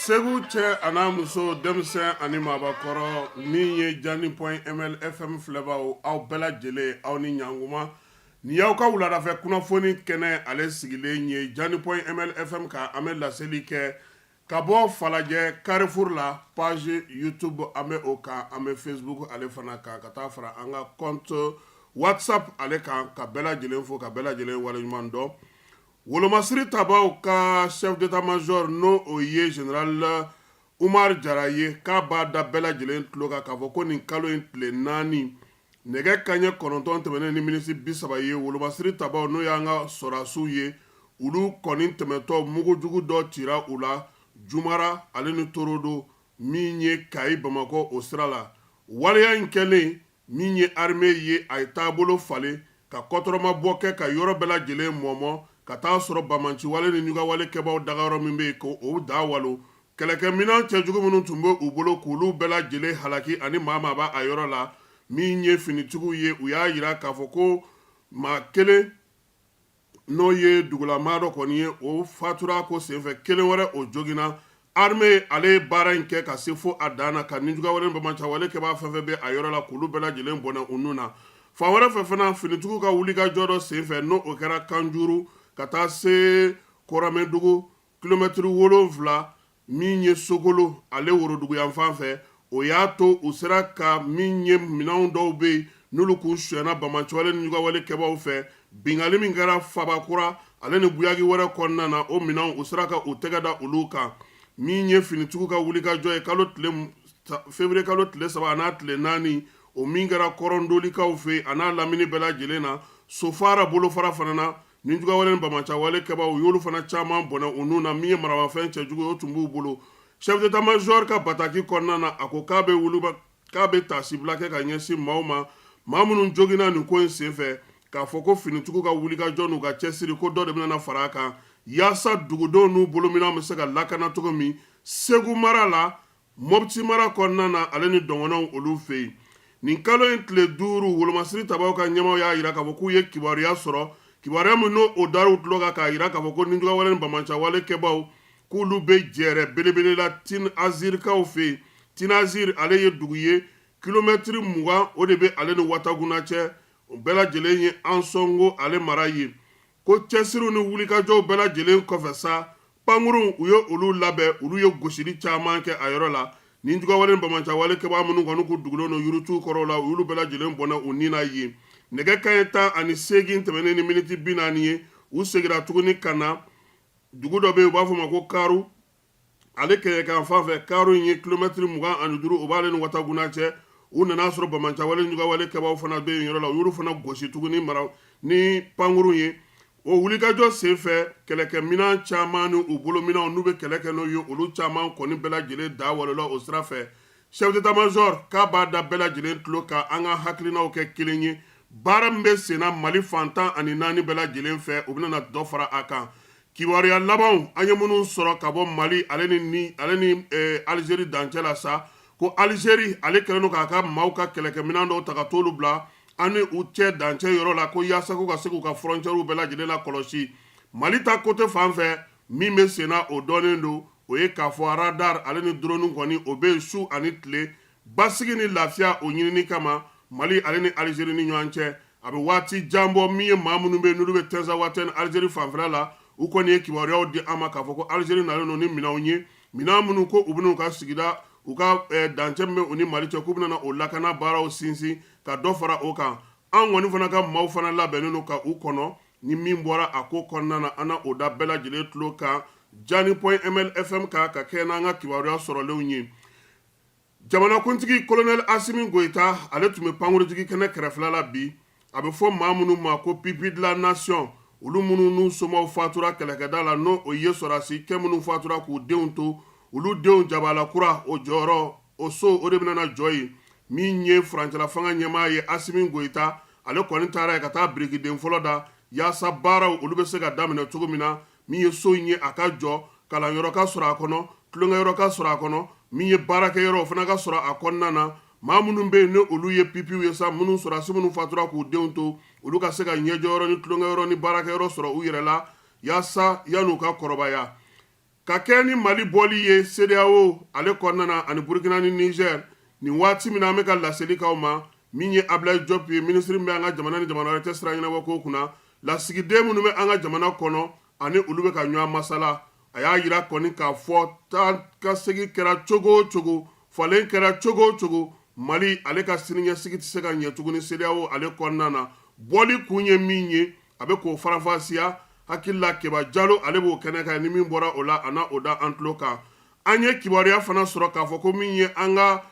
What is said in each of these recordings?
Segu cɛ a n'a muso, denmisɛn ani maabakɔrɔ, min ye Jani point ml FM filɛbaw, aw bɛɛ lajɛlen, aw ni ɲankuma. Nin y'aw ka wuladafɛ kunnafoni kɛnɛ ale sigilen ye Jani point ml FM kan. An bɛ laseli kɛ ka bɔ Falajɛ Carrefour la. Page YouTube, an bɛ o kan, an bɛ Facebook ale fana kan, ka taa fara an ka compte WhatsApp ale kan. Ka bɛɛ lajɛlen fo, ka bɛɛ lajɛlen waleɲuman dɔn. Wolomasiri tabaw ka chef d'état-major, n'o o ye général Umar Jara ye, k'a b'a da bɛɛ lajɛlen tulo kan k'a fɔ ko nin kalo in tile 4, nɛgɛ kanɲɛ 9 tɛmɛnen ni miniti 30 ye, wolomasiri tabaw, n'o y'an ka sɔrɔdasiw ye, olu kɔni tɛmɛtɔ, mugujugu dɔ cira u la Jumara ale ni Torodo, min ye Kayi Bamakɔ o sira la. Waleya in kɛlen, min ye armée ye, a ye taabolo falen ka kɔtɔrɔmabɔ kɛ ka yɔrɔ bɛɛ lajɛlen mɔmɔ, ka taa sɔrɔ banbaanciwale ni ɲugawale kɛbaw dagayɔrɔ min bɛ yen, ko o da walo. Kɛlɛkɛminɛn cɛjugu minnu tun bɛ u bolo, k'olu bɛɛ lajɛlen halaki ani maa maa b'a a yɔrɔ la. Min ye finitigiw ye, u y'a jira k'a fɔ ko maa kelen, n'o ye dugulamaa dɔ kɔni ye, o fatura ko senfɛ, kelen wɛrɛ o joginna. Armée ale ye baara in kɛ ka se fo a dan na, ka nijugawale banbaanciwale kɛbaa fɛn fɛn bɛ a yɔrɔ la, k'olu bɛɛ lajɛlen bɔnɛ u nun na. Fan wɛrɛ fɛ fana, finitigiw ka wulikajɔ dɔ senfɛ, n'o o kɛra Kanjuru ka taa se Kɔrɔmɛdugu, kilomɛtiri 7, min ye Sokolo ale woroduguyanfan fɛ, o y'a to u sera ka min ye minɛnw dɔw bɛ yen n'olu kun sonyana banbaanciwale ni ɲugawale kɛbaaw fɛ, binkanni min kɛra Fabakura ale ni Buyagi wɛrɛ kɔnɔna na, o minɛnw, u sera ka u tɛgɛ da olu kan. Min ye finitigiw ka wulikajɔ ye kalo tile février kalo tile 3 a n'a tile 4, o min kɛra Kɔrɔndolikaw fɛ a n'a lamini bɛɛ lajɛlen na, Sofara bolofara fana na, nijugawale ni banbaanciwale kɛbaaw, u y'olu fana caman bɔnɛ u nun na. Min ye maramafɛn cɛjugu ye, o tun b'u bolo. Chef d'état-major ka bataki kɔnɔna na, a ko k'a bɛ wuli, k'a bɛ taasibila kɛ ka ɲɛsin maaw ma, maa minnu joginna nin ko in senfɛ, k'a fɔ ko finitigiw ka wulikajɔ n'u ka cɛsiri, ko dɔ de bɛna fara a kan yaasa dugudenw n'u bolominɛnw bɛ se ka lakana cogo min Segu mara la, Mɔpti mara kɔnɔna na, ale ni dɔgɔnɔw olu fɛ yen. Nin kalo in tile 5, wolomasiri tabaw ka ɲɛmaaw y'a jira k'a fɔ k'u ye kibaruya sɔrɔ, kibaruya min n'o o dar'u tulo kan, k'a jira k'a fɔ ko nijugawale ni banbaanciwale kɛbaw, k'olu bɛ jɛrɛ belebele la Tin Azirikaw fɛ yen. Tin Azir ale ye dugu ye, kilomɛtiri 20 o de bɛ ale ni Wataguna cɛ, o bɛɛ lajɛlen ye Ansɔngo ale mara ye. Ko cɛsiriw ni wulikajɔw bɛɛ lajɛlen kɔfɛ sa, pankurun, u ye olu labɛn, olu ye gosili caman kɛ a yɔrɔ la. Nijugawale ni banbaanciwale kɛbaa minnu kɔni kun dogolen don yiritu kɔrɔ la, u y'olu bɛɛ lajɛlen bɔnɛ u ni na yen. Nɛgɛ kanɲɛ 18 tɛmɛnen ni miniti 40 ye, u seginna tuguni ka na dugu dɔ bɛ yen, u b'a fɔ o ma ko Karu, ale kɛɲɛka fan fɛ. Karu in ye kilomɛtiri 25, o b'ale ni Wataguna cɛ. U nana sɔrɔ banbaanciwale nijugawale kɛbaaw fana bɛ yen yɔrɔ la, u y'olu fana gosi tuguni mara ni pankurun ye. O wulikajɔ senfɛ, kɛlɛkɛminɛn caman ni u bolominɛnw n'u bɛ kɛlɛ kɛ n'o ye, olu caman kɔni bɛɛ lajɛlen da walola o sira fɛ. Chef d'état-major k'a b'a da bɛɛ lajɛlen tulo kan, an ka hakilinaw kɛ kelen ye. Baara min bɛ senna Mali fan 14 bɛɛ lajɛlen fɛ, u bɛna dɔ fara a kan. Kibaruya labanw an ye minnu sɔrɔ ka bɔ Mali ale ni Alizeri dancɛ la sa, ko Alizeri ale kɛlen don k'a ka maaw ka kɛlɛkɛminɛn dɔw ta ka t'olu bila an ni u cɛ dancɛ yɔrɔ la, ko yaasa k'u ka se k'u ka frontières bɛɛ lajɛlen la kɔlɔsi. Mali ta côté fan fɛ, min bɛ senna, o dɔnnen don, o ye k'a fɔ radar ale ni drone kɔni, o bɛ yen su ani tile, basigi ni lafiya o ɲinini kama Mali ale ni Alizeri ni ɲɔgɔn cɛ. A bɛ waati jan bɔ, min ye maa minnu bɛ yen n'olu bɛ Tɛnzawatɛn Alizeri fanfɛla la, u kɔni ye kibaruyaw di an ma k'a fɔ ko Alizeri nalen don ni minɛnw ye, minɛn minnu ko u bɛna u ka sigida, u ka dancɛ min bɛ u ni Mali cɛ, k'u bɛna o lakana baaraw sinsin ka dɔ fara o kan. An kɔni fana ka maaw fana labɛnnen don ka u kɔnɔ. Ni min bɔra a ko kɔnɔna na, an na o da bɛɛ lajɛlen tulo kan Jani point ml FM kan, ka kɛ n'an ka kibaruya sɔrɔlenw ye. Jamanakuntigi Colonel Asimi Goyita ale tun bɛ pankurunjigin kɛnɛ kɛrɛfɛla la bi. A bɛ fɔ maa minnu ma ko pupilles de la nation, olu minnu n'u somaw fatura kɛlɛkɛda la, n'o o ye sɔrɔdasi kɛ minnu fatura k'u denw to, olu denw jabala kura o jɔyɔrɔ, o so o de bɛna jɔ yen. Min ye furancɛla fanga ɲɛmaa ye, Asimi Goyita ale kɔni taara yen ka taa birikiden fɔlɔ da, yaasa baaraw olu bɛ se ka daminɛ cogo min na. Min ye so in ye, a ka jɔ, kalanyɔrɔ ka sɔrɔ a kɔnɔ, tulonkɛyɔrɔ ka sɔrɔ a kɔnɔ, min ye baarakɛyɔrɔ o fana ka sɔrɔ a kɔnɔna na. Maa minnu bɛ yen ni olu ye pupilles ye sa, minnu sɔrɔdasi minnu fatura k'u denw to, olu ka se ka ɲɛjɔyɔrɔ ni tulonkɛyɔrɔ ni baarakɛyɔrɔ sɔrɔ u yɛrɛ la, yaasa yan'u ka kɔrɔbaya. Ka kɛ ni Mali bɔli ye CEDEAO ale kɔnɔna na ani Burukina ni Niger, nin waati min na an bɛ ka laseli k'aw ma, min ye Ablaye Diop ye, minisiri min bɛ an ka jamana ni jamana wɛrɛ cɛ sira ɲɛnabɔ ko kunna, lasigiden minnu bɛ an ka jamana kɔnɔ ani olu bɛ ka ɲɔgɔn masala. A y'a jira kɔni k'a fɔ taa ka segin kɛra cogo o cogo, falen kɛra cogo o cogo, Mali ale ka siniɲɛsigi tɛ se ka ɲɛ tuguni CEDEAO ale kɔnɔna na. Bɔli kun ye min ye, a bɛ k'o faranfasiya. Hakili la Keba Jalo ale b'o kɛnɛ kan, ni min bɔra o la, a na o da an tulo kan. An ye kibaruya fana sɔrɔ k'a fɔ ko min ye an ka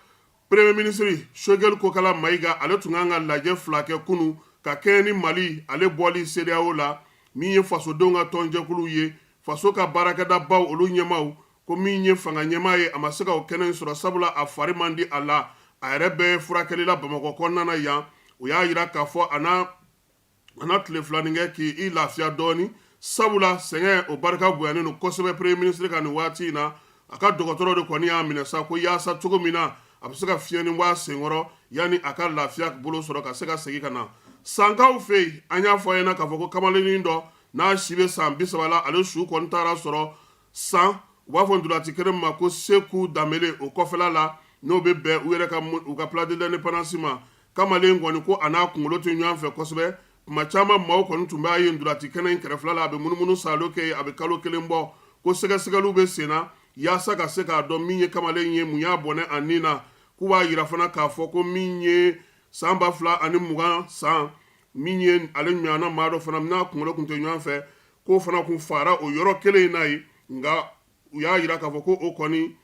Premier ministre Choguel Kokala Mayiga, ale tun kan ka lajɛ fila kɛ kunun ka kɛɲɛ ni Mali ale bɔli CEDEAO la. Min ye fasodenw ka tɔnjɛkuluw ye, faso ka baarakɛdabaw olu ɲɛmaaw, ko min ye fanga ɲɛmaa ye, a ma se ka o kɛnɛ in sɔrɔ, sabula a fari man di a la, a yɛrɛ bɛ furakɛli la Bamakɔ kɔnɔna na yan. O y'a jira k'a fɔ a na tile filanin kɛ k'i lafiya dɔɔnin, sabula sɛgɛn o barika bonyanen don kosɛbɛ premier ministre kan nin waati in na. A ka dɔgɔtɔrɔ de kɔni y'a minɛ sa ko yaasa cogo min na a bɛ se ka fiɲɛnin bɔ a senkɔrɔ yanni a ka lafiya bolo sɔrɔ ka se ka segin ka na. Sankaw fɛ yen, an y'a fɔ a ɲɛna k'a fɔ ko kamalennin dɔ n'a si bɛ san 30 la, ale su kɔni taara sɔrɔ San, u b'a fɔ ntolaci kɛnɛ min ma ko Seku Danbele, o kɔfɛla la, n'o bɛ bɛn u yɛrɛ ka u ka place de l'indépendance ma. Kamalen kɔni ko a n'a kunkolo tɛ ɲɔgɔn fɛ kosɛbɛ. Tuma caman maaw kɔni tun b'a ye ntolaci kɛnɛ in kɛrɛfɛla la, a bɛ munumunu salo kɛ, a bɛ kalo kelen bɔ. Ko sɛgɛsɛgɛliw bɛ sen na yaasa ka se k'a dɔn min ye kamalen ye, mun y'a bɔnɛ a ni na. K'u b'a jira fana k'a fɔ ko min ye san 2020 san, min ye ale ɲɔgɔnna maa dɔ fana n'a kunkolo tun tɛ ɲɔgɔn fɛ, k'o fana kun fara o yɔrɔ kelen in na yen. Nka u y'a jira k'a fɔ ko o kɔni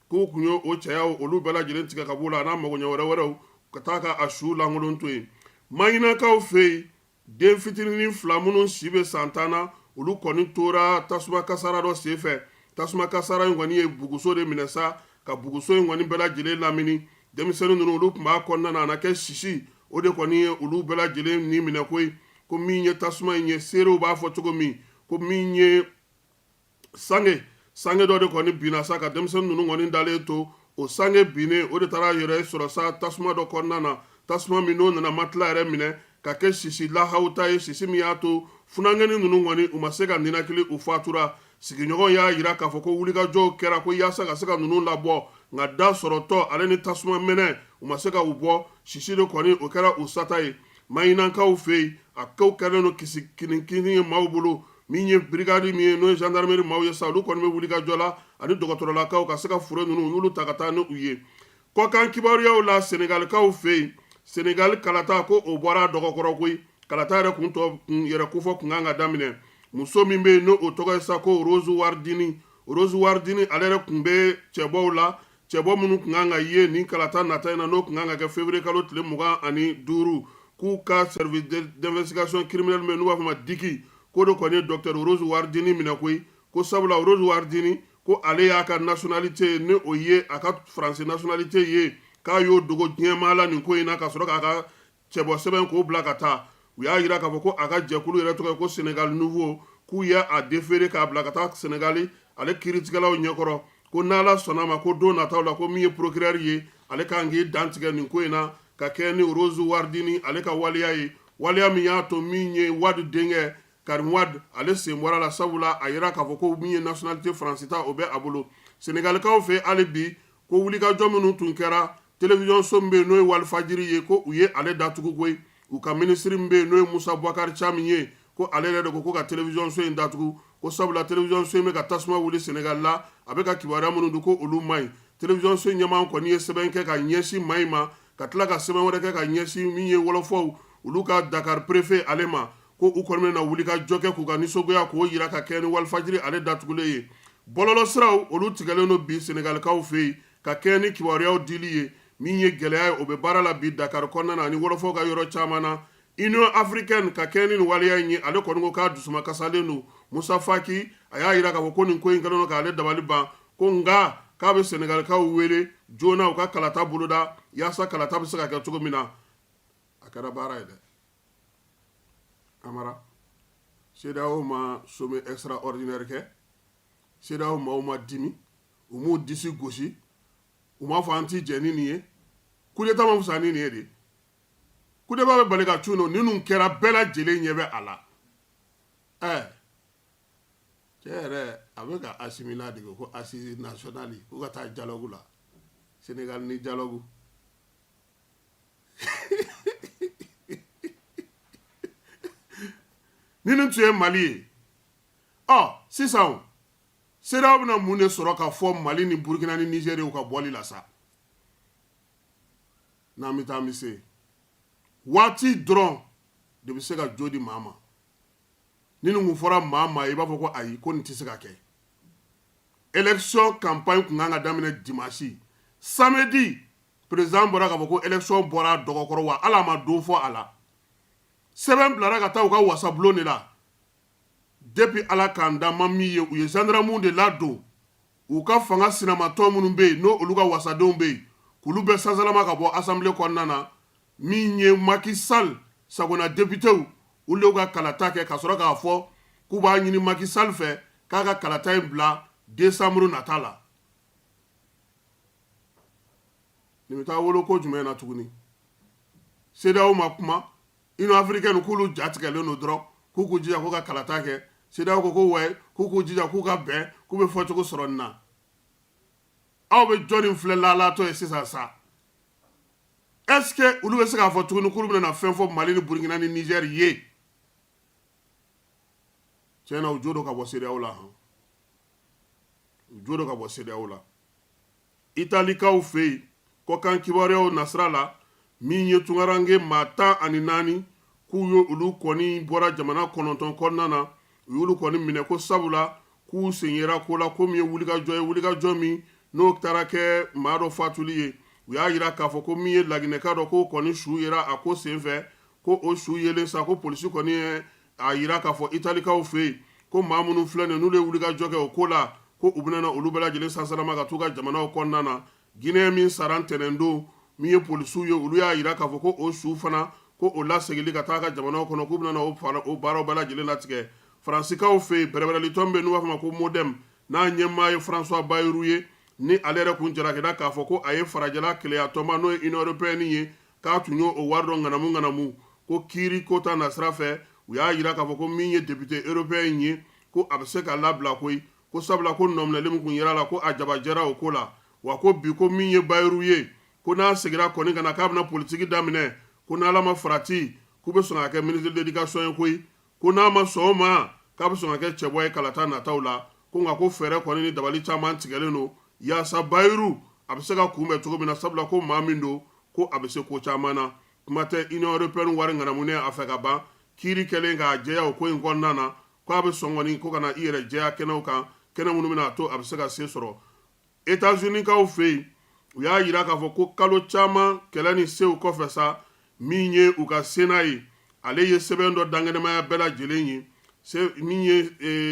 k'u kun ye o cɛya olu bɛɛ lajɛlen tigɛ ka b'u la, a n'a magoɲɛ wɛrɛ wɛrɛw, ka taa ka a su lankolon to yen. Maɲinakaw fɛ yen, den fitinin fila minnu si bɛ san 10 na, olu kɔni tora tasuma kasara dɔ senfɛ. Tasuma kasara in kɔni ye buguso de minɛ sa, ka buguso in kɔni bɛɛ lajɛlen lamini. Denmisɛnnin ninnu, olu tun b'a kɔnɔna na, a na kɛ sisi o de kɔni ye olu bɛɛ lajɛlen ni minɛ koyi. Ko min ye tasuma in ye, seerew b'a fɔ cogo min, ko min ye sange sange dɔ de kɔni binna sa ka denmisɛnnin ninnu kɔni dalen to. O sange binnen, o de taara yɛrɛ sɔrɔ sa tasuma dɔ kɔnɔna na, tasuma min n'o nana matelas yɛrɛ minɛ ka kɛ sisi lahawuta ye, sisi min y'a to funankɛnin ninnu kɔni u ma se ka ninakili, u fatura. Sigiɲɔgɔn y'a jira k'a fɔ ko wulikajɔw kɛra ko yaasa ka se ka ninnu labɔ, nka da sɔrɔtɔ ale ni tasuma mɛnɛ, u ma se ka u bɔ. Sisi de kɔni o kɛra u sata ye. Maɲinakaw fɛ yen, a ko kɛlen don kisi kinikini ye maaw bolo. Min ye brigade min ye, n'o ye gendarmerie maaw ye sa, olu kɔni bɛ wulikajɔ la ani dɔgɔtɔrɔlakaw ka se ka fure ninnu u y'olu ta ka taa ni u ye. Kɔkan kibaruyaw la, Senegalikaw fɛ yen, Senegal kalata ko o bɔra dɔgɔkɔrɔ koyi. Kalata yɛrɛ kun tɔ kun yɛrɛ kofɔ kun kan ka daminɛ. Muso min bɛ yen, n'o o tɔgɔ ye sa ko Rose Wardini, Rose Wardini ale yɛrɛ kun bɛ cɛbɔw la, cɛbɔ minnu kun kan ka ye nin kalata nata in na, n'o kun kan ka kɛ février kalo tile 25, k'u ka service d'investigation criminelle min n'u b'a fɔ ma DIC, k'o de kɔni ye docteur Rose Wardini minɛ koyi. Ko sabula Rose Wardini ko ale y'a ka nationalité, ni o ye a ka France nationalité ye, k'a y'o dogo diɲɛmaa la nin ko in na, ka sɔrɔ k'a ka cɛbɔ sɛbɛn k'o bila ka taa. U y'a jira k'a fɔ ko a ka jɛkulu yɛrɛ tɔgɔ ye ko Sénégal Nouveau, k'u ye a déféré k'a bila ka taa Sénégal ale kiiritigɛlaw ɲɛkɔrɔ, ko n'Ala sɔnna ma, ko don nataw la, ko min ye procureur ye, ale kan k'i dantigɛ nin ko in na ka kɛ ni Rose Wardini ale ka waleya ye, waleya min y'a to min ye Wade denkɛ Karim Wade ale sen bɔra la, sabula a yira k'a fɔ ko min ye nationalité France ta, o bɛ a bolo. Senegalikaw fɛ hali bi, ko wulikajɔ minnu tun kɛra, télévision so min bɛ yen n'o ye Walfadjri ye, ko u ye ale datugu koyi. U ka minisiri min bɛ yen, n'o ye Musa Bubakari Camu ye, ko ale yɛrɛ de ko ka télévision so in datugu, ko sabula télévision so in bɛ ka tasuma wuli Senegal la, a bɛ ka kibaruya minnu di ko olu man ɲi. Télévision so ɲɛmaa kɔni ye sɛbɛn kɛ ka ɲɛsin maa in ma, ka tila ka sɛbɛn wɛrɛ kɛ ka ɲɛsin min ye wɔlɔfɔw olu ka Dakar préfet ale ma, ko u kɔni bɛna wuli ka jɔ kɛ k'u ka nisɔngoya k'o jira ka kɛ ni Walfadjri ale datugulen ye. Bɔlɔlɔsiraw olu tigɛlen don bi Senegalikaw fɛ yen ka kɛ ni kibaruyaw dili ye. Min ye gɛlɛya ye, o bɛ baara la bi Dakar kɔnɔna na ani wɔlɔfɔw ka yɔrɔ caman na. Union africaine, ka kɛ ni nin waleya in ye, ale kɔni ko k'a dusuma kasalen don. Musa Faki a y'a jira k'a fɔ ko nin ko in kɛlen don k'ale dabali ban, ko nka k'a bɛ Senegalikaw wele joona u ka kalata boloda yaasa kalata bɛ se ka kɛ cogo min na. A kɛra baara ye dɛ. Amara, CEDEAO ma sommet extraordinaire kɛ, CEDEAO maaw ma dimi, u m'u disi gosi, u m'a fɔ an ti jɛ ni nin ye. Coup d'état ma fisa ni nin ye de. Coup d'état bɛ bali ka cun don, ninnu kɛra, bɛɛ lajɛlen ɲɛ bɛ a la. Ɛ cɛ yɛrɛ, A bɛ ka Asimi ladege ko assise nationale, k'u ka taa dialogue la Sénégal ni dialogue. Ni nin tun ye Mali ye, ɔ sisan CEDEAO bɛna mun de sɔrɔ ka fɔ Mali ni Burukina ni Niger u ka bɔli la sa? N'an bɛ taa, an bɛ se waati dɔrɔn de bɛ se ka jo di maa ma. Ni nin kun fɔra maa maa ye, i b'a fɔ ko ayi, ko nin tɛ se ka kɛ. Élection campagne kun kan ka daminɛ dimanche. Samedi, président bɔra k'a fɔ ko élection bɔra a dɔgɔkɔrɔ, wa hali a ma don fɔ a la. Sɛbɛn bilara ka taa u ka wasabulon de la. Depuis Ala k'an da, ma min ye, u ye gendarmew de ladon u ka fanga sinamatɔn minnu bɛ yen, n'o olu ka wasadenw bɛ yen, k'olu bɛɛ sansalama ka bɔ assemblée kɔnɔna na. Min ye Macky Sall sagona députéw, olu de y'u ka kalata kɛ ka sɔrɔ k'a fɔ k'u b'a ɲini Macky Sall fɛ k'a ka kalata in bila décembre nata la. Nin bɛ taa wolo ko jumɛn na tuguni? CEDEAO ma kuma, Union africaine k'olu jatigɛlen don dɔrɔn, k'u k'u jija k'u ka kalata kɛ. CEDEAO ko ko wayi, k'u k'u jija k'u ka bɛn, k'u bɛ fɔcogo sɔrɔ nin na. Aw bɛ jɔnni filɛ lalatɔ ye sisan sa? Est ce que olu bɛ se k'a fɔ tuguni k'olu bɛna fɛn fɔ Mali ni Burukina ni Niger ye? Tiɲɛ na, u jo don ka bɔ CEDEAO la han, u jo don ka bɔ CEDEAO la. Italikaw fɛ yen, kɔkan kibaruyaw nasira la, min ye tunkaranke maa 14, k'u ye olu kɔni bɔra jamana 9 kɔnɔna na, u y'olu kɔni minɛ ko sabula k'u sen yera ko la, ko min ye wulikajɔ ye, wulikajɔ min n'o taara kɛ maa dɔ fatuli ye. U y'a jira k'a fɔ ko min ye laginɛka dɔ, k'o kɔni su yera a ko senfɛ, ko o su yelen sa, ko polisi kɔni ye a jira k'a fɔ italikaw fɛ yen ko maa minnu filɛ nin, n'olu ye wulikajɔ kɛ o ko la, ko u bɛna olu bɛɛ lajɛlen sansalama ka t'u ka jamanaw kɔnɔna na. Guinée min sara ntɛnɛndon, min ye polisiw ye, olu y'a jira k'a fɔ ko o su fana, ko o lasegili ka taa ka jamanaw kɔnɔ, k'u bɛna o baaraw bɛɛ lajɛlen latigɛ. Faransikaw fɛ yen, bɛrɛbɛrɛlitɔn bɛ, n'u b'a fɔ ma ko MoDem, n'a ɲɛmaa ye François Bayrou ye, ni ale yɛrɛ kun jalakira k'a fɔ ko a ye farajɛla keleya tɔnba, n'o ye Union européenne ye, k'a tun y'o wari dɔ ŋanamu ŋanamu, ko kiiri ko ta nasira fɛ, u y'a jira k'a fɔ ko min ye député européen ye, ko a bɛ se ka labila koyi, ko sabula ko nɔminɛli min kun yera la, ko a jabajɛra o ko la. Wa ko bi, ko min ye Bayrou ye, ko n'a segira kɔni ka na k'a bɛna politiki daminɛ, ko n'Ala ma farati, k'u bɛ sɔn ka kɛ ministre de l'éducation ye koyi, ko n'a ma sɔn o ma, k'a bɛ sɔn ka kɛ cɛbɔ ye kalata nataw la. Ko nka ko fɛɛrɛ kɔni ni dabali caman tigɛlen don yaasa Bayrou a bɛ se ka kunbɛn cogo min na, sabula ko maa min don, ko a bɛ se ko caman na. Kuma tɛ Union européenne wari ŋanamunen a fɛ ka ban, kiiri kɛlen k'a jɛya o ko in kɔnɔna na, ko a bɛ sɔn kɔni ko ka na i yɛrɛ jɛya kɛnɛw kan, kɛnɛ minnu bɛna to a bɛ se ka se sɔrɔ. États-Unis-kaw fɛ yen, u y'a jira k'a fɔ ko kalo caman kɛlɛ ni sew kɔfɛ sa, min ye u ka Sénat ye, ale ye sɛbɛn dɔ dankɛnɛmaya bɛɛ lajɛlen ye. Min ye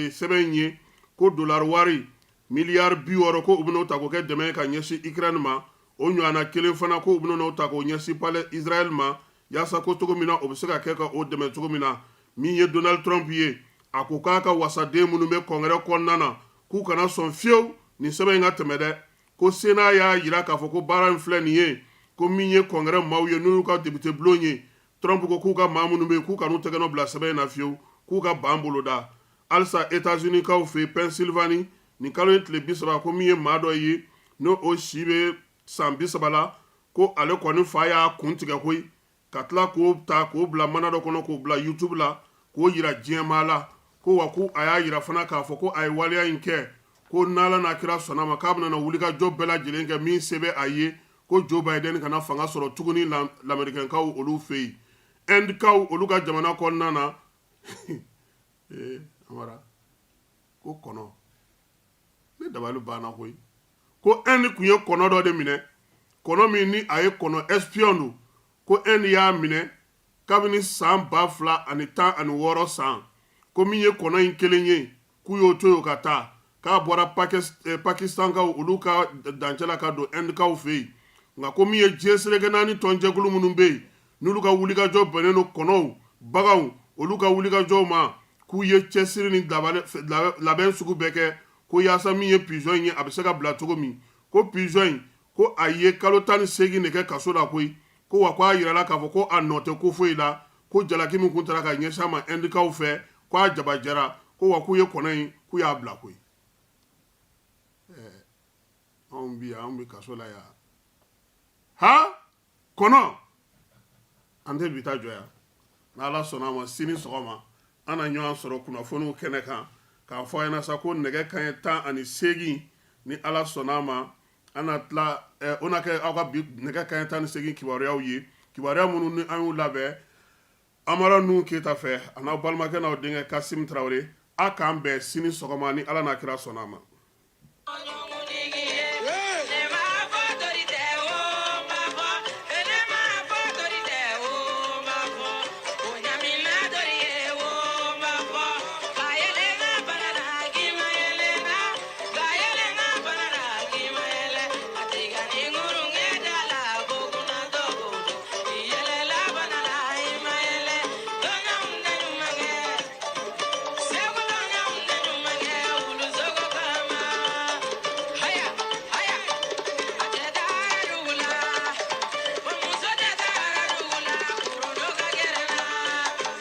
sɛbɛn ye, ko dolari wari miliyari 60, ko u bɛn'o ta k'o kɛ dɛmɛ ye ka ɲɛsin Ukraine ma. O ɲɔgɔnna kelen fana, ko u bɛn'o ta k'o ɲɛsin Palais Israël ma, yaasa ko cogo min na o bɛ se ka kɛ ka o dɛmɛ cogo min na. Min ye Donald Trump ye, a ko k'a ka wasaden minnu bɛ congrès kɔnɔna na, k'u kana sɔn fiyewu nin sɛbɛn in ka tɛmɛ dɛ. Ko Sénat y'a jira k'a fɔ ko baara in filɛ nin ye, ko min ye congrès maaw ye, n'u y'u ka député bulon ye, Trump ko k'u ka maa minnu bɛ yen, k'u kan'u tɛgɛnɔ bila sɛbɛn in na fiyewu, k'u ka ban boloda. Halisa États-Unis-kaw fɛ yen, Pennsylvanie, nin kalo in tile 30, ko min ye maa dɔ ye, n'o o si bɛ san 30 la, ko ale kɔni fa y'a kun tigɛ koyi, ka tila k'o ta k'o bila mana dɔ kɔnɔ, k'o bila YouTube la, k'o jira diɲɛmaa la. Ko wa ko a y'a jira fana k'a fɔ ko a ye waleya in kɛ, ko n'Ala n'a kira sɔnna ma, k'a bɛna na wulikajɔ bɛɛ lajɛlen kɛ min se bɛ a ye, ko Joe Biden kana fanga sɔrɔ tuguni lamɛrikɛnkaw olu fɛ yen. Indekaw olu ka jamana kɔnɔna na, ee Amara, ko kɔnɔ, ne dabali banna koyi. Ko Inde kun ye kɔnɔ dɔ de minɛ, kɔnɔ min ni a ye kɔnɔ espion don, ko Inde y'a minɛ kabini san 2016 san. Ko min ye kɔnɔ in kelen ye, k'u y'o to yen ka taa, k'a bɔra Pakistankaw olu ka dancɛ la ka don Indekaw fɛ yen. Nka ko min ye diɲɛ seleke naani tɔnjɛkulu minnu bɛ yen, n'olu ka wulikajɔ bɛnnen don kɔnɔw, baganw olu ka wulikajɔw ma, k'u ye cɛsiri ni labɛn sugu bɛɛ kɛ ko yaasa min ye pigeon ye, a bɛ se ka bila cogo min. Ko pigeon in, ko a ye kalo 18 de kɛ kaso la koyi. Ko wa ko a yirala k'a fɔ ko a nɔ tɛ ko foyi la, ko jalaki min kun tara ka ɲɛsin a ma Indekaw fɛ, ko a jabajɛra. Ko wa k'u ye kɔnɔ in, k'u y'a bila koyi. Anw bi yan, anw bɛ kaso la yan. Ha kɔnɔ, an tɛ bi ta jɔ yan. N'Ala sɔnna a ma, sini sɔgɔma an na ɲɔgɔn sɔrɔ kunnafoniw kɛnɛ kan k'a fɔ a ɲɛna sa ko nɛgɛ kanɲɛ 18, ni Ala sɔnna a ma, an na tila. O na kɛ aw ka bi nɛgɛ kanɲɛ 18 kibaruyaw ye, kibaruya minnu ni an y'u labɛn Amara Nuhu Keyita fɛ, a n'aw balimakɛ n'aw denkɛ Kasim Tarawele. A k'an bɛn sini sɔgɔma ni Ala n'a kira sɔnna a ma.